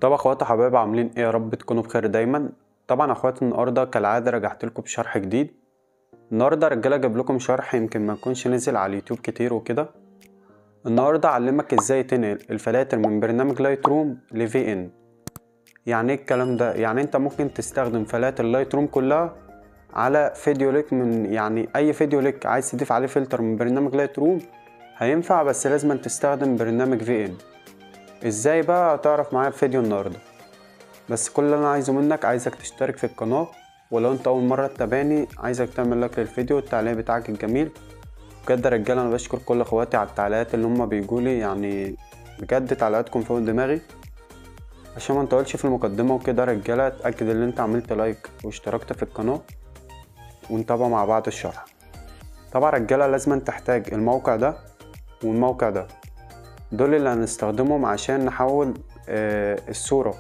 طب اخواتي حبايب، عاملين ايه؟ يا رب تكونوا بخير دايما. طبعا اخواتي النهارده كالعادة رجعت لكم بشرح جديد. النهارده رجاله جايب لكم شرح يمكن ما يكونش نزل على اليوتيوب كتير وكده. النهارده اعلمك ازاي تنقل الفلاتر من برنامج Lightroom ل VN. يعني ايه الكلام ده؟ يعني انت ممكن تستخدم فلاتر Lightroom كلها على فيديو ليك، من يعني اي فيديو ليك عايز تضيف عليه فلتر من برنامج Lightroom هينفع، بس لازم تستخدم برنامج VN. ازاي بقى تعرف معايا في فيديو النهارده. بس كل اللي انا عايزه منك، عايزك تشترك في القناة، ولو انت اول مرة تتابعني عايزك تعمل like للفيديو والتعليق بتاعك الجميل. بجد يا رجاله انا بشكر كل اخواتي على التعليقات اللي هما بيجولي، يعني بجد تعليقاتكم فوق دماغي. عشان ما نطولش في المقدمة وكده رجاله، اتاكد ان انت عملت like واشتركت في القناة، ونتابع مع بعض الشرح. طبعا رجاله لازم تحتاج الموقع ده والموقع ده، دول اللي هنستخدمهم عشان نحول الصورة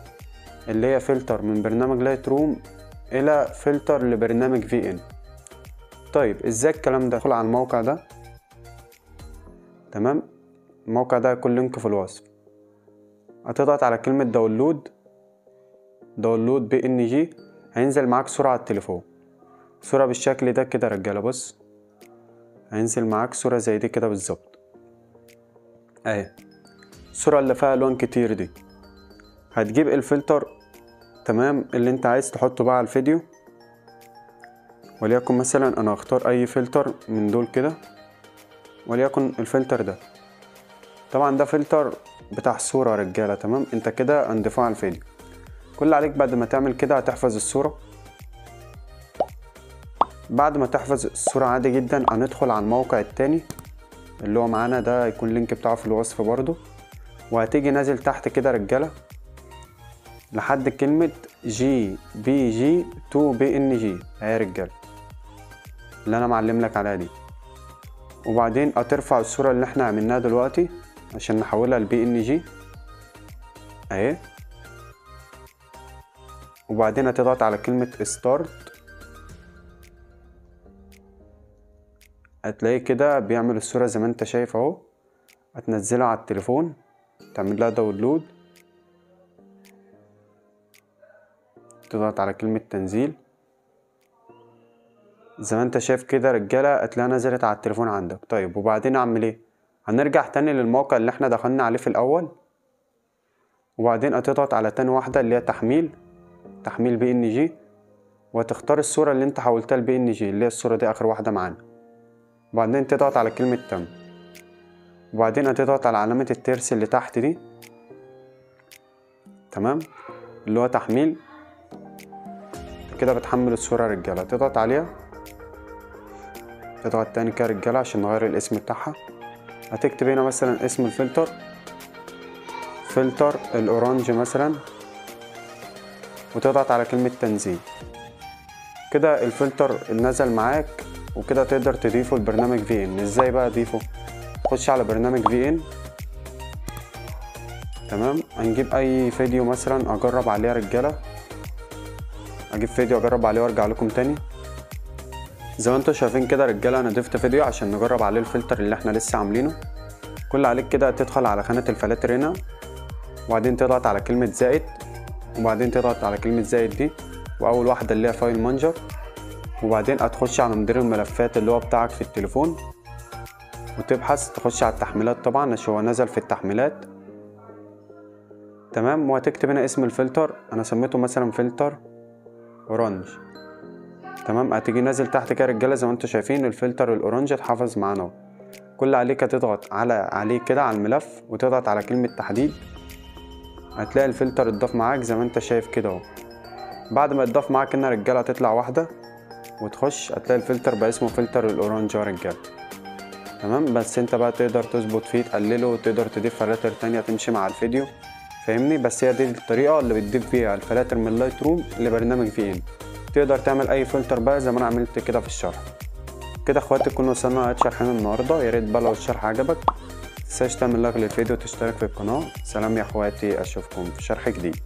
اللي هي فلتر من برنامج Lightroom الى فلتر لبرنامج VN. طيب ازاي الكلام ده؟ ادخل على الموقع ده، تمام؟ الموقع ده هيكون link في الوصف. هتضغط على كلمة download، download PNG، هينزل معاك صورة على التليفون، صورة بالشكل ده كده رجالة. بص هينزل معاك صورة زي دي كده بالظبط، اهي الصورة اللي فيها الوان كتير دي. هتجيب الفلتر، تمام، اللي انت عايز تحطه بقى على الفيديو، وليكن مثلا انا هختار اي فلتر من دول كده، وليكن الفلتر ده. طبعا ده فلتر بتاع الصورة يا رجالة، تمام؟ انت كده هنضيفه على الفيديو. كل اللي عليك بعد ما تعمل كده هتحفظ الصورة. بعد ما تحفظ الصورة عادي جدا هندخل على الموقع التاني اللي هو معانا ده، يكون ال link بتاعه في الوصف برضو. وهتيجي نازل تحت كده رجالة لحد كلمة جي بي جي تو بي ان جي، اهي يا رجالة اللي انا معلم لك عليها دي. وبعدين هترفع الصورة اللي احنا عملناها دلوقتي عشان نحولها ل PNG اهي. وبعدين هتضغط على كلمة start، هتلاقيه كده بيعمل الصورة زي ما انت شايف اهو. هتنزلها على التليفون، تعمل لها download، تضغط على كلمة تنزيل زي ما انت شايف كده رجالة، هتلاقيها نزلت على التليفون عندك. طيب وبعدين اعمل ايه؟ هنرجع تاني للموقع اللي احنا دخلنا عليه في الاول، وبعدين هتضغط على تاني واحدة اللي هي تحميل، تحميل PNG، وهتختار الصورة اللي انت حولتها ل PNG اللي هي الصورة دي اخر واحدة معانا. وبعدين تضغط على كلمة تم، وبعدين هتضغط على علامة الترس اللي تحت دي، تمام، اللي هو تحميل. كده بتحمل الصورة يا رجالة، تضغط عليها، تضغط تاني كده رجالة عشان نغير الاسم بتاعها. هتكتب هنا مثلا اسم الفلتر، فلتر ال orange مثلا، وتضغط على كلمة تنزيل. كده الفلتر نزل معاك، وكده تقدر تضيفه لبرنامج VN. ازاي بقى اضيفه؟ خش على برنامج VN، تمام. هنجيب اي فيديو مثلا اجرب عليه يا رجاله، اجيب فيديو اجرب عليه وارجع لكم تاني. زي ما انتم شايفين كده رجاله انا ضفت فيديو عشان نجرب عليه الفلتر اللي احنا لسه عاملينه. كل عليك كده تدخل على خانه الفلاتر هنا، وبعدين تضغط على كلمة زائد، وبعدين تضغط على كلمة زائد دي، واول واحدة اللي هي file manager، وبعدين هتخش على مدير الملفات اللي هو بتاعك في التليفون، وتبحث، تخش على التحميلات طبعا عشان هو نزل في التحميلات، تمام. وهتكتب هنا اسم الفلتر، انا سميته مثلا فلتر orange، تمام. هتيجي نازل تحت كده رجاله زي ما انتم شايفين الفلتر ال orange اتحفظ معانا اهو. كل عليك هتضغط عليه كده على الملف، وتضغط على كلمة تحديد، هتلاقي الفلتر اتضاف معاك زي ما انت شايف كده اهو. بعد ما اتضاف معاك هنا رجاله هتطلع واحدة وتخش، هتلاقي الفلتر بقى اسمه فلتر ال orange يا رجاله، تمام. بس انت بقى تقدر تظبط فيه، تقلله، وتقدر تضيف فلاتر تانية تمشي مع الفيديو، فاهمني؟ بس هي دي الطريقة اللي بتضيف بيها الفلاتر من Lightroom لبرنامج VN. تقدر تعمل اي فلتر بقى زي ما انا عملت كده في الشرح. كده اخواتي كنا وصلنا لنهاية شرحنا النهارده. يا ريت بقى لو الشرح عجبك متنساش تعمل like للفيديو وتشترك في القناة. سلام يا اخواتي، اشوفكم في شرح جديد.